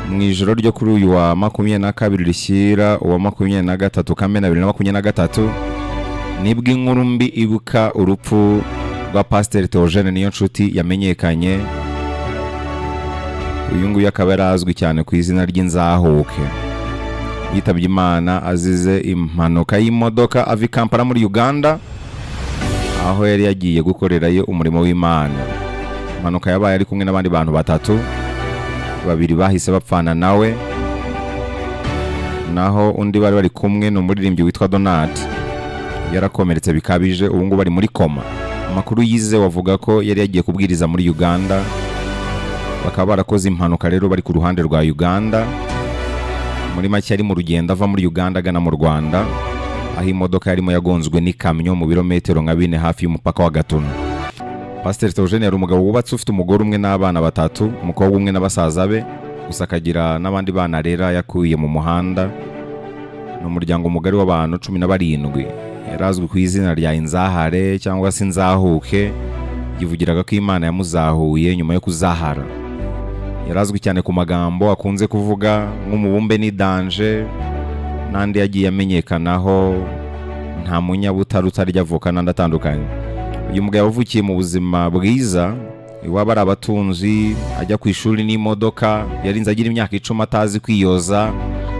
Mu ijoro ryo kuri uyu wa 22 rishyira uwa 23 Kamena 2023, nibwo inkuru mbi ibuka urupfu rwa Pasiteri Theogene Niyonshuti yamenyekanye. Uyu nguyu akaba yari azwi cyane ku izina ry'Inzahuke. Yitabye Imana azize impanuka y'imodoka ava i Kampala muri Uganda, aho yari yagiye gukorerayo umurimo w'Imana. Impanuka yabaye ari kumwe n'abandi bantu batatu, babiri bahise bapfana nawe, naho undi bari bari kumwe ni umuririmbyi witwa Donald, yarakomeretse bikabije, ubu ngubu ari muri koma. Amakuru yizewe avuga ko yari yagiye kubwiriza muri Uganda, bakaba barakoze impanuka rero bari ku ruhande rwa Uganda. Muri make, ari mu rugendo ava muri Uganda agana mu Rwanda, aho imodoka yarimo yagonzwe n'ikamyo mu birometero nka 4 hafi y'umupaka wa Gatuna. Pasiteri Theogene yari umugabo wubatse, ufite umugore umwe n'abana batatu, umukobwa umwe na basaza be, gusa akagira n'abandi bana arera yakuye mu muhanda. Ni umuryango mugari w'abantu 17. Yari azwi ku izina rya Inzahare cyangwa se Inzahuke, yivugiraga ko Imana yamuzahuye nyuma yo kuzahara. Yari azwi cyane ku magambo akunze kuvuga nk'umubumbe ni danger, n'andi yagiye amenyekanaho, nta munyabutare utarya avoka, n'andi atandukanye. Uyu mugabo yavukiye mu buzima bwiza, iwabo ari abatunzi, ajya ku ishuri n'imodoka. Yarinze agira imyaka 10 atazi kwiyoza,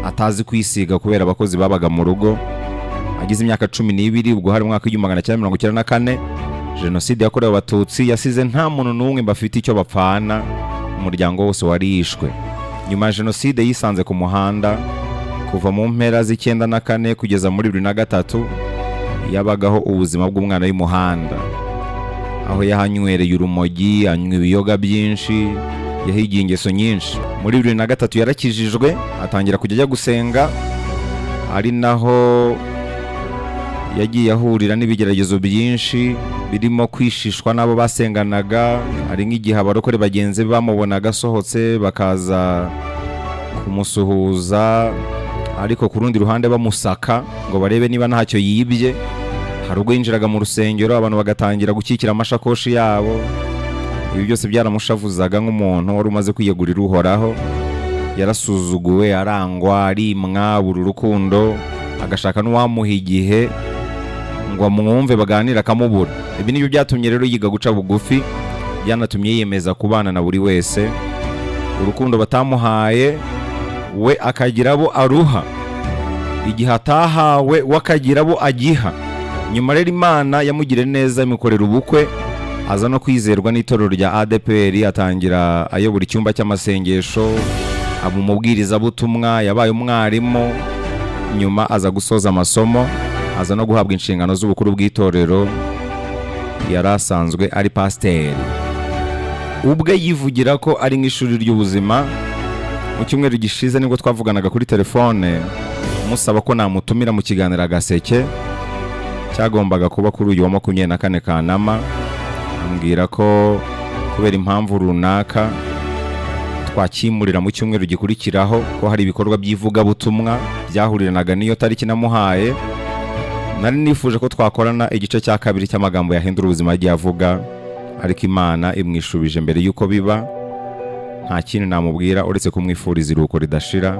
atazi kwisiga, kubera abakozi babaga mu rugo. Agize imyaka 12, ubwo hari mu mwaka w'1994, Jenoside yakorewe Abatutsi yasize nta muntu n'umwe bafite icyo bapfana, umuryango wose warishwe. Nyuma ya jenoside yisanze ku muhanda. Kuva mu mpera z'94 kugeza muri 2003 yabagaho ubuzima bw'umwana w'umuhanda, aho yahanywereye urumogi, anywa ibiyoga byinshi, yahigiye ingeso nyinshi. Muri 2003 yarakijijwe, atangira kujya ajya gusenga, ari naho yagiye ahurira n'ibigeragezo byinshi birimo kwishishwa n'abo basenganaga. Hari nk'igihe abarokore bagenzi be bamubonaga asohotse bakaza kumusuhuza, ariko ku rundi ruhande bamusaka ngo barebe niba ntacyo yibye. Hari ubwo yinjiraga mu rusengero, abantu bagatangira gukikira amashakoshi yabo. Ibi byose byaramushavuzaga nk'umuntu wari umaze kwiyegurira Uhoraho. Yarasuzuguwe, arangwa, arimwa, buri urukundo, agashaka n'uwamuha igihe ngo amwumve baganire akamubura. Ibi nibyo byatumye rero yiga guca bugufi, byanatumye yiyemeza kubana na buri wese. Urukundo batamuhaye, we akagira abo aruha, igihe atahawe we akagira abo agiha. Nyuma rero Imana yamugiriye neza, imukorera ubukwe, aza no kwizerwa n'itorero rya ADEPR, atangira ayobora icyumba cy'amasengesho, aba umubwirizabutumwa, yabaye umwarimu, nyuma aza gusoza amasomo, aza no guhabwa inshingano z'ubukuru bw'itorero. Yari asanzwe ari pasiteri, ubwe yivugira ko ari nk'ishuri ry'ubuzima. Mu cyumweru gishize nibwo twavuganaga kuri telefone, musaba ko namutumira mu kiganiro Agaseke cyagombaga kuba kuri uyu wa 24 Kanama, ambwira ko kubera impamvu runaka twakimurira mu cyumweru gikurikiraho, ko hari ibikorwa by'ivugabutumwa byahuriranaga n'iyo tariki namuhaye. Nari nifuje ko twakorana igice cya kabiri cy'amagambo yahindura ubuzima yagiye avuga, ariko Imana imwishubije mbere y'uko biba. Nta kindi namubwira uretse kumwifuriza iruhuko ridashira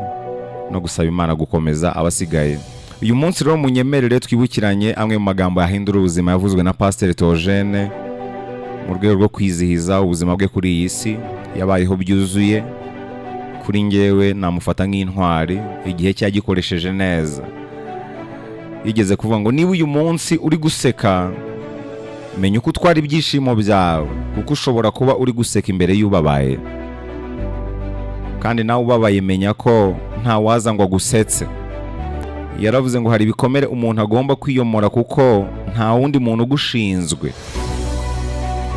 no gusaba Imana gukomeza abasigaye. Uyu munsi rero munyemerere twibukiranye amwe mu magambo yahindura ubuzima yavuzwe na Pasiteri Theogene mu rwego rwo kwizihiza ubuzima bwe kuri iyi si yabayeho byuzuye. Kuri njyewe namufata nk'intwari, igihe cye yagikoresheje neza. Yigeze kuvuga ngo: "Niba uyu munsi uri guseka, menya uko utwara ibyishimo byawe, kuko ushobora kuba uri guseka imbere y'ubabaye. Kandi nawe ubabaye, menya ko ntawaza ngo agusetse." Yaravuze ngo hari ibikomere umuntu agomba kwiyomora kuko nta wundi muntu ugushinzwe,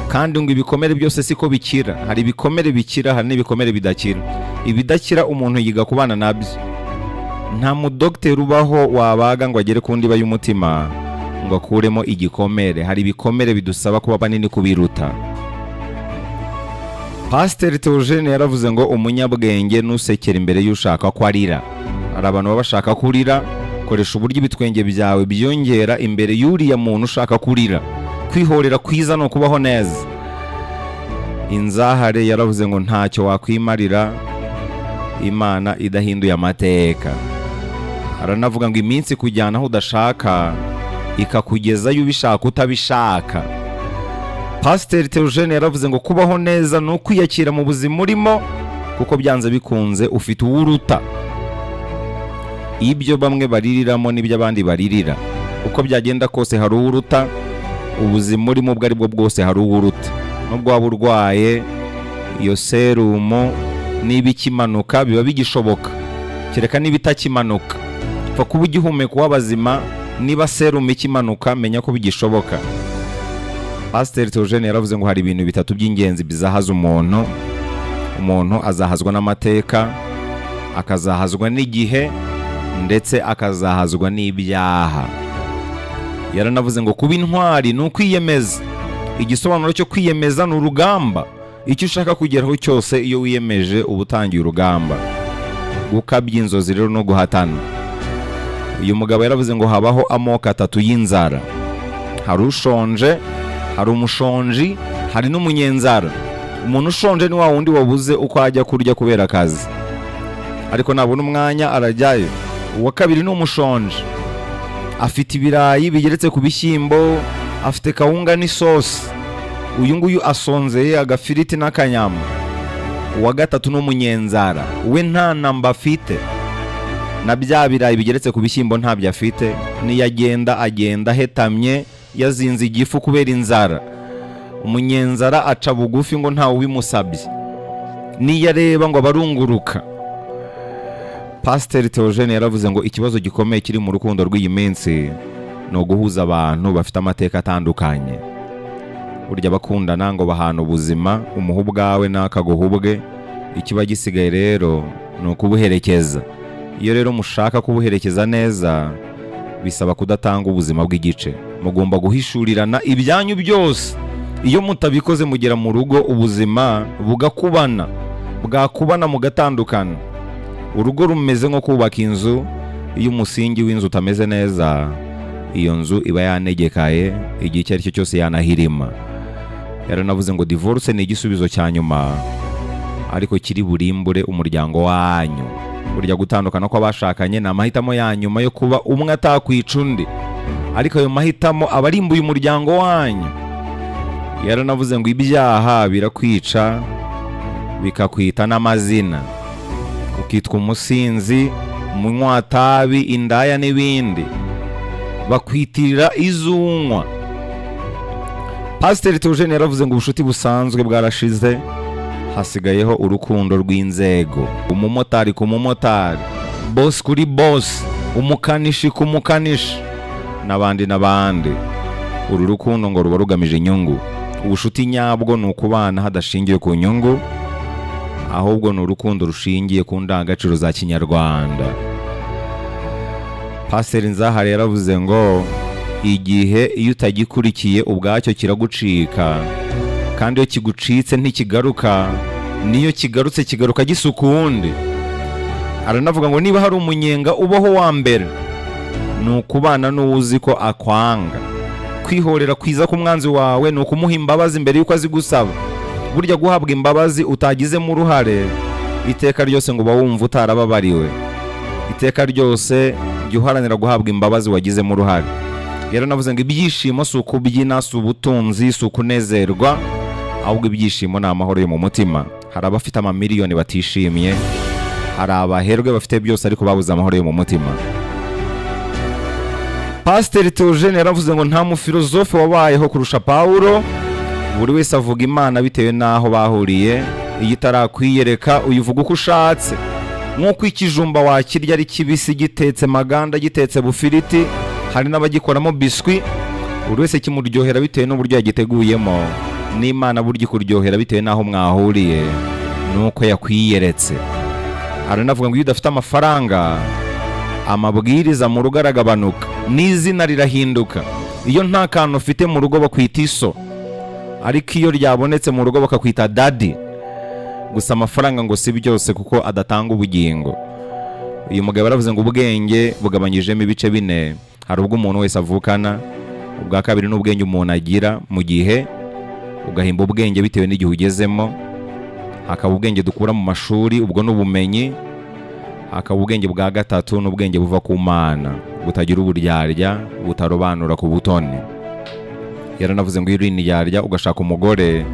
kandi ngo ibikomere byose siko bikira. Hari ibikomere bikira, hari n'ibikomere bidakira. Ibidakira umuntu yiga kubana nabyo. Nta mudogiteri ubaho wabaga ngo agere ku ndiba y'umutima ngo akuremo igikomere. Hari ibikomere bidusaba kuba banini kubiruta. Pasiteri Theogene yaravuze ngo: "Umunyabwenge nusekera imbere y'ushaka ko arira." Hari abantu baba bashaka kurira. Koresha uburyo ibitwenge byawe byiyongera imbere y'uriya muntu ushaka kurira. Kwihorera kwiza ni ukubaho neza. Inzahare yaravuze ngo: "Ntacyo wakwimarira." Imana idahinduye amateka. Aranavuga ngo iminsi kujyana aho udashaka, ikakugezayo ubishaka utabishaka. Pasiteri Theogene yaravuze ngo kubaho neza ni ukwiyakira mu buzima urimo, kuko byanze bikunze ufite uwo uruta. Ibyo bamwe baririramo n'ibyo abandi baririra, uko byagenda kose hari uwo uruta. Ubuzima urimo ubwo ari bwo bwose hari uwo uruta. Nubwo waba urwaye, iyo serumu niba ikimanuka biba bigishoboka, kereka niba itakimanuka. Pfa kuba ugihumeka w'abazima, niba serumu ikimanuka menya ko bigishoboka. Pasiteri Theogene yaravuze ngo hari ibintu bitatu by'ingenzi bizahaza umuntu. Umuntu azahazwa n'amateka, akazahazwa n'igihe, ndetse akazahazwa n'ibyaha. Yaranavuze ngo kuba intwari ni ukwiyemeza. Igisobanuro cyo kwiyemeza ni urugamba. Icyo ushaka kugeraho cyose, iyo wiyemeje uba utangiye urugamba. Gukabya inzozi rero no guhatana. Uyu mugabo yaravuze ngo habaho amoko atatu y'inzara: hari ushonje, hari umushonji, hari n'umunyenzara. Umuntu ushonje ni wa wundi wabuze uko ajya kurya kubera akazi, ariko nabona umwanya arajyayo. Uwa kabiri ni umushonji, afite ibirayi bigeretse ku bishyimbo, afite kawunga n'isosi. Uyu nguyu asonzeye agafiriti n'akanyama. Uwa gatatu ni umunyenzara, we nta namba afite, na bya birayi bigeretse ku bishyimbo ntabyo afite. Niyo agenda, agenda ahetamye, yazinze igifu kubera inzara. Umunyenzara aca bugufi ngo ntawe ubimusabye, niyo areba ngo abarunguruka. Pasiteri Theogene yaravuze ngo ikibazo gikomeye kiri mu rukundo rw'iyi minsi ni uguhuza abantu bafite amateka atandukanye. Burya bakundana ngo bahana ubuzima, umuha ubwawe n'akaguha ubwe. Ikiba gisigaye rero ni ukubuherekeza. Iyo rero mushaka kubuherekeza neza, bisaba kudatanga ubuzima bw'igice. Mugomba guhishurirana ibyanyu byose. Iyo mutabikoze, mugera mu rugo ubuzima bugakubana, bwakubana mugatandukana. Urugo rumeze nko kubaka inzu. Iyo umusingi w'inzu utameze neza, iyo nzu iba yanegekaye, igihe icyo ari cyo cyose yanahirima. Yaranavuze ngo divorce ni igisubizo cya nyuma, ariko kiri burimbure umuryango wanyu. Burya gutandukana kw'abashakanye ni amahitamo ya nyuma yo kuba umwe atakwica undi, ariko ayo mahitamo aba arimbuye umuryango wanyu. Yaranavuze ngo ibyaha birakwica, bikakwita n'amazina, ukitwa umusinzi, umunywatabi, indaya n'ibindi, bakwitirira izunywa. Pasiteri Theogene yaravuze ngo ubucuti busanzwe bwarashize, hasigayeho urukundo rw'inzego: umumotari ku mumotari, bosi kuri bosi, umukanishi ku mukanishi, n'abandi n'abandi. Uru rukundo ngo ruba rugamije inyungu. Ubucuti nyabwo ni ukubana hadashingiwe ku nyungu, ahubwo ni urukundo rushingiye ku ndangagaciro za kinyarwanda. Pasiteri Nzahare yaravuze ngo igihe iyo utagikurikiye ubwacyo kiragucika, kandi iyo kigucitse ntikigaruka, n'iyo kigarutse kigaruka gisa ukundi. Aranavuga ngo niba hari umunyenga ubaho wa mbere, ni ukubana n'uwo uzi ko akwanga. Kwihorera kwiza k'umwanzi wawe ni ukumuha imbabazi mbere y'uko azigusaba. Burya guhabwa imbabazi utagizemo uruhare, iteka ryose ngo uba wumva utarababariwe. Iteka ryose jya uharanira guhabwa imbabazi wagizemo uruhare. Yaranavuze ngo ibyishimo si ukubyina, si ubutunzi, si ukunezerwa, ahubwo ibyishimo ni amahoro yo mu mutima. Hari abafite amamiliyoni batishimye, hari abaherwe bafite byose ariko babuze amahoro yo mu mutima. Pasiteri Theogene yaravuze ngo nta mufilozofe wabayeho kurusha Pawulo. Buri wese avuga Imana bitewe n'aho bahuriye. Iyo itarakwiyereka uyivuga uko ushatse. Nk'uko ikijumba wakirya ari kibisi, gitetse maganda, gitetse bufiriti, hari n'abagikoramo biswi, buri wese kimuryohera bitewe n'uburyo yagiteguyemo. N'Imana burya ikuryohera bitewe n'aho mwahuriye n'uko yakwiyeretse. Aranavuga ngo iyo udafite amafaranga, amabwiriza mu rugo aragabanuka n'izina rirahinduka. Iyo nta kantu ufite mu rugo bakwita iso, ariko iyo ryabonetse mu rugo bakakwita daddy. Gusa amafaranga ngo si byose, kuko adatanga ubugingo. Uyu mugabo yaravuze ngo ubwenge bugabanyijemo ibice bine: hari ubwo umuntu wese avukana, ubwa kabiri ni ubwenge umuntu agira mu gihe, ugahimba ubwenge bitewe n'igihe ugezemo, hakaba ubwenge dukura mu mashuri, ubwo ni ubumenyi. Hakaba ubwenge bwa gatatu, n'ubwenge buva ku Mana, butagira uburyarya, butarobanura ku butoni. Yaranavuze ngo iyo uri indyarya ugashaka umugore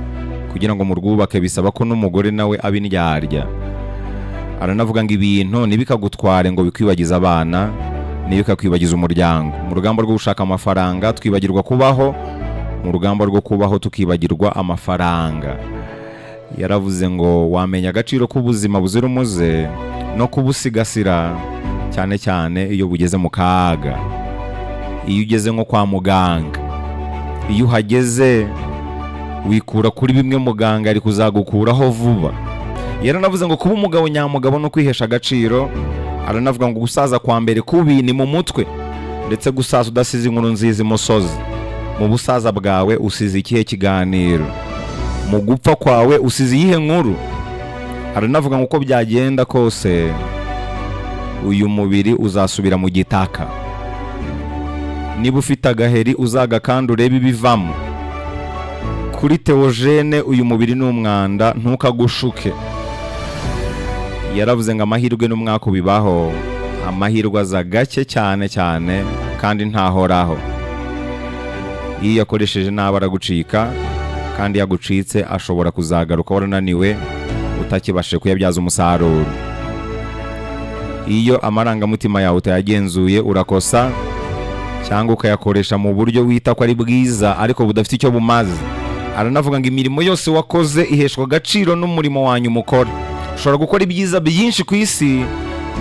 kugira ngo murwubake, bisaba ko n'umugore nawe aba indyarya. Aranavuga ngo ibintu ntibikagutware ngo bikwibagize abana, ntibikakwibagize umuryango. Mu rugamba rwo gushaka amafaranga twibagirwa kubaho, mu rugamba rwo kubaho tukibagirwa amafaranga. Yaravuze ngo wamenya agaciro k'ubuzima buzira umuze no kubusigasira, cyane cyane iyo bugeze mu kaga, iyo ugeze nko kwa muganga. Iyo uhageze wikura kuri bimwe muganga ari kuzagukuraho vuba. Yaranavuze ngo kuba umugabo nyamugabo no kwihesha agaciro. Aranavuga ngo gusaza kwa mbere kubi ni mu mutwe, ndetse gusaza udasize inkuru nziza imusozi. Mu busaza bwawe usize ikihe kiganiro? Mu gupfa kwawe usize iyihe nkuru? Aranavuga ngo uko byagenda kose uyu mubiri uzasubira mu gitaka. Niba ufite agaheri, uzagakanda urebe ibivamo. Kuri Theogene, uyu mubiri ni umwanda, ntukagushuke. Yaravuze ngo amahirwe n'umwaku bibaho. Amahirwe aza gake cyane cyane kandi ntahoraho. Iyo yakoresheje nabi aragucika, kandi yagucitse ashobora kuzagaruka warananiwe, utakibashije kuyabyaza umusaruro. Iyo amarangamutima yawe utayagenzuye urakosa, cyangwa ukayakoresha mu buryo wita ko ari bwiza ariko budafite icyo bumaze. Aranavuga ngo imirimo yose wakoze iheshwa agaciro n'umurimo wanyu mukora. Ushobora gukora ibyiza byinshi ku isi,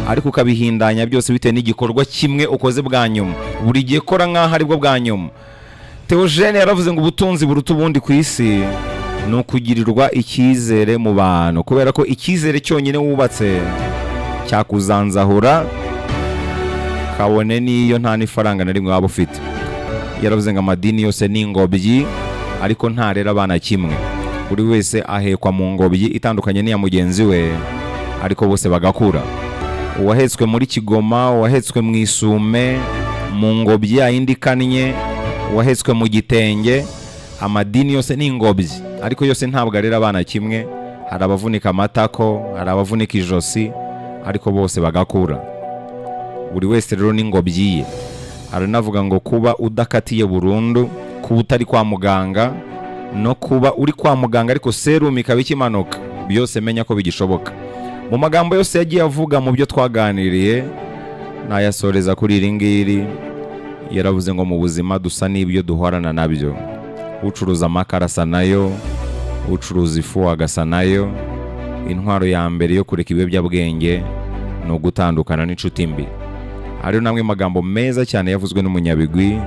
ariko ukabihindanya byose bitewe n'igikorwa kimwe ukoze bwa nyuma. Buri gihe kora nk'aho aribwo bwa nyuma. Theogene yaravuze ngo ubutunzi buruta ubundi ku isi ni ukugirirwa icyizere mu bantu, kubera ko icyizere cyonyine wubatse cyakuzanzahura, kabone n'iyo nta n'ifaranga na rimwe waba ufite. Yaravuze ngo amadini yose ni ingobyi, ariko ntarera abana kimwe. Buri wese ahekwa mu ngobyi itandukanye n'iya mugenzi we, ariko bose bagakura. Uwahetswe muri kigoma, uwahetswe mu isume, mu ngobyi yayindi ikannye, uwahetswe mu gitenge, amadini yose ni ingobyi, ariko yose ntabwo arera abana kimwe. Hari abavunika amatako, hari abavunika ijosi, ariko bose bagakura. Buri wese rero n'ingobyi ye. Aranavuga ngo kuba udakatiye burundu, kuba utari kwa muganga, no kuba uri kwa muganga ariko serumu ikaba ikimanuka, byose menya ko bigishoboka. Mu magambo yose yagiye avuga mu byo twaganiriye, nayasoreza kuri iri ngiri. Yaravuze ngo mu buzima dusa n'ibyo duhorana nabyo. Ucuruza amakara asa nayo, ucuruza ifu agasa nayo. Intwaro ya mbere yo kureka ibiyobyabwenge ni ugutandukana n'inshuti mbi. Hariho n'amwe magambo meza cyane yavuzwe n'umunyabigwi,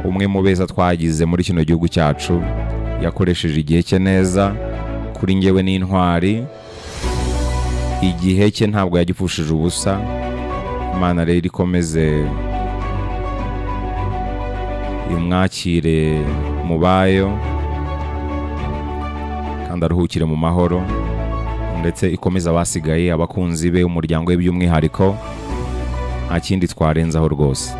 umwe mu beza twagize muri kino gihugu cyacu. Yakoresheje igihe cye neza. Kuri njyewe n'intwari, igihe cye ntabwo yagipfushije ubusa. Imana rero ikomeze imwakire mu bayo kandi aruhukire mu mahoro, ndetse ikomeze abasigaye, abakunzi be, umuryango we by'umwihariko. Nta kindi twarenzaho rwose.